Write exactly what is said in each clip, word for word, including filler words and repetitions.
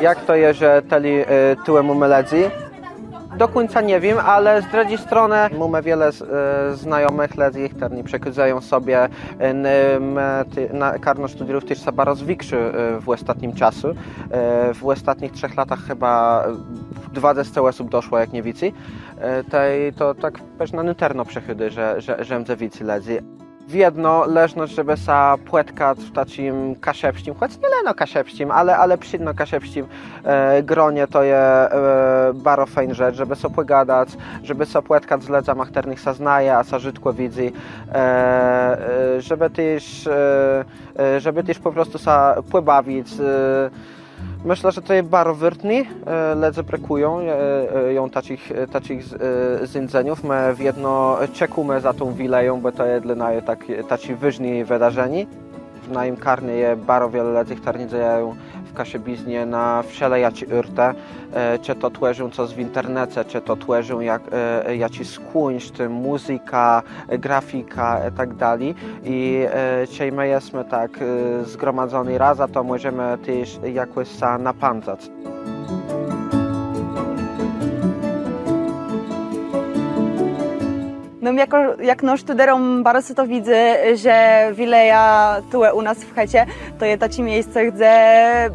Jak to je, że tëli, e, tuwò mómë lëdzy? Do kùńca nie wiém, ale z drëdżi stronë mómë wiele z-, e, znajomëch lëdzy, chtërny przëchôdają sobie, e, n-, m, ti-, na, karno sztudérów téż sã baro zwikszi, e, w òstatnym czasu. E, w òstatnëch trzech latach chëba, e, dwadzesce òsób doszło, jak nie wicy. E, tej to tak pewno nôtërno przëchôdô, że, że, że mdze wicy lëdzy. Wiedno leżno, żebë sã pòtkac w taczim kaszëbsczim, chòc nié leno kaszëbsczim, ale, ale przédno kaszëbsczim, e, gronie, to je, e, baro fejn rzecz, żebë so pògadac, żebë sã pòtkac z lëdzama, chtërnëch sã znaje, a sã rzôdkò widzy, e, e, żebë téż, e, e, żebë téż pò prostu sã pòbawic, e, Mëszlã, że to je baro wôrtné, e, lëdze brëkùją, e, e, ją taczich, e, taczich z-, e, zéńdzeniów. Më wiedno czekómë za tą Wilëją, bò to je dlô naju tak, taczé wôżné wëdarzenié. W najim karnie je baro wiele lëdzy, chtërny dzejają w kaszëbiznie na wszelejaczé ôrtë, e, czë to twòrzą cos w internece, czë to twòrzą jak, e, jaczis kùńszt, mùzyka, grafika i tak dali. I, e, czej më jesmë tak, e, zgromadzony razã, to mòżemë téż jakòs sã napãdzac. No, jakò, jakno sztudéróm baro sã to widzy, że Wilëja tu ù nas w chëczë, to je taczé miejsce, gdze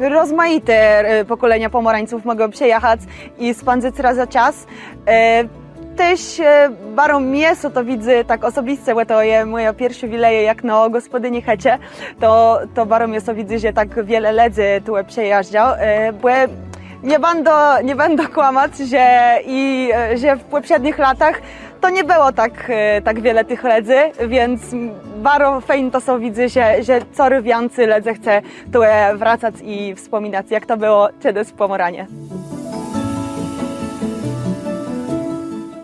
rozmajité, e, pòkòlenia Pòmòrańców mògą przëjachac i spãdzëc razã czas. E, téż, e, baro mie sã to widzy tak òsobisce, bò to je mòja pierszô Wilëjô jakno gòspòdëni chëczë, to, to baro mie sã widzy, że tak wiele lëdzy tu przëjéżdżô, e, bò nie bãdã, nie bãdã kłamac, że i, e, że w pòprzédnëch latach to nie bëło tak, e, tak wiele tëch lëdzy, więc baro fejn to sã widzy, że, że corôz wiãcy lëdzy chce tu, e, wracac i wspòminac, jak to bëło czedës w Pòmòranie.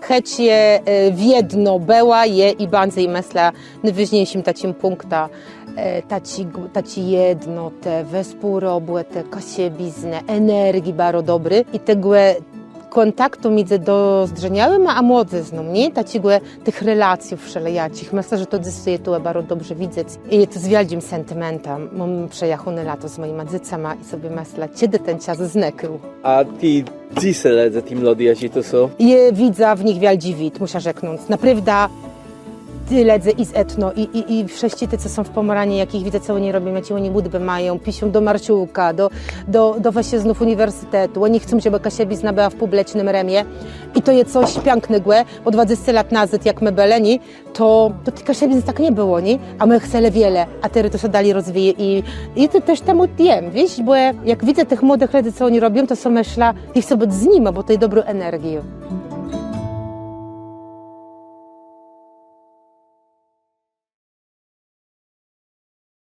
Chëcz je, e, wiedno bëła, je i bãdze, i mëszlã, nôwôżniészim taczim pùnktã, e, taczi, taczi jednotë, wespółrobòtë, kaszëbiznë, energii baro dobri i tegò kòntaktu midzë dozdrzeniałima a młodzëzną, nié? Taczégò, tëch relacjów wszelejaczich. Mëszlã, że to dzysô je tu baro dobrze widzec. I je to z wiôldżim sentimentã. Móm przëjachóné lato z mòjima dzecama i sobie mëszlã, czedë ten czas znëkôł. A ti dzysô lëdze, ti młodi, jaczi to są? Jô widzã w nich wiôldżi wid, mùszã rzeknąc. Naprôwdã ti lëdze i z etno, i, i, i wszëtcë ti, co są w Pòmòranie, jak jich widzã, co òni robią, jaczé òni ùdbë mają, piszą do marszôłka, do, do, do wëszëznów ùniwersytetu. Òni chcą, żebë kaszëbizna bëła w pùblicznym rumie. I to je cos piãknégò, bò dwadzesce lat nazôd, jak më bëlë, nié, to, to ti kaszëbiznë tak nie bëło, nié? A më chcelë wiele, a terô to sã dali rozwijô i, i to téż temù jem, wiész, bò jak widzã tëch młodëch lëdzy, co òni robią, to so mëszlã, jô chcã bëc z nima, bò to je dobrô energiô.